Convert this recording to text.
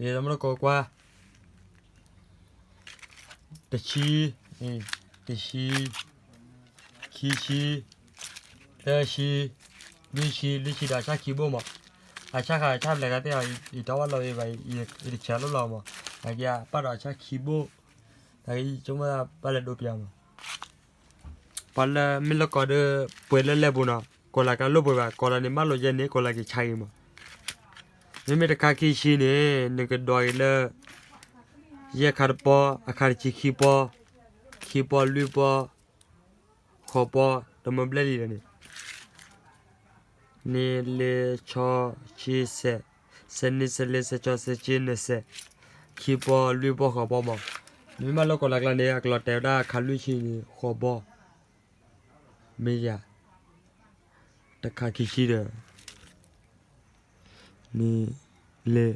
တမ့ၢ်လၢကိးကွၢ်, တဆံ, တဆံ, ခံဆံ, သၢဆံ, လွံၢ်ဆံ, လွံၢ်ဆံဒီးအဆၣ်ခံဘိၣ်မး, အဆၣ်ဃးအဆၣ်ဘျဲးဂၤသ့ၣ်အီၤ ယတီဝဲလီၤဝဲဘၣ်, ယတဆဲးလိၣ်လီၤမး, အကပာ်ဒီးအဆၣ်ခံဘိၣ်, တၢ်ဂ့ၢ်ဆိကမိၣ်ပာ်လဲၤဒိပယၤမး ပှၤလၢမ့ၢ်လၢကိးဒီး ပှဲၤလၢလဲၢ်ပူၤနီၤ, ကိးလၤကျါလိၣ်ပှဲၤဘၣ်, ကိးလီၤန့ၣ် မၢလိာ်ယဲန့ၣ် ကိးလၤက့ၤဆါအံၤမး, မ့မ့ၢ်တခါခံဆံန့ၣ် နကဒွးက့ၤလၢ ယဲၢ်ခါတပီ, အခါတဆံခံပီ, ခံပီလွံၢ်ပီ, ဃိးပီ, တမ့ၢ်ဘျဲၣ်လံဒီးန့ၣ် နံၣ်လ့ၢ်ဆီဆံဆဲး, ဆဲးနံၣ်ဆဲးလ့ၢ်ဆဲးဆီဆဲးက့နစဲး, ခံပီလွံၢ်ပီဃိးပီမး, နမ့ၢ်မၢလိာ်ကိးလၤကျါန့ၣ် အကလီၤတဲာ်ဝဲဒၣ်အခါလွံၢ်ဆံန့ၣ် ဃိးပီ, မ့ၢ်ယၤ, တခါခံဆံဒီး နံၣ်လ့ၢ်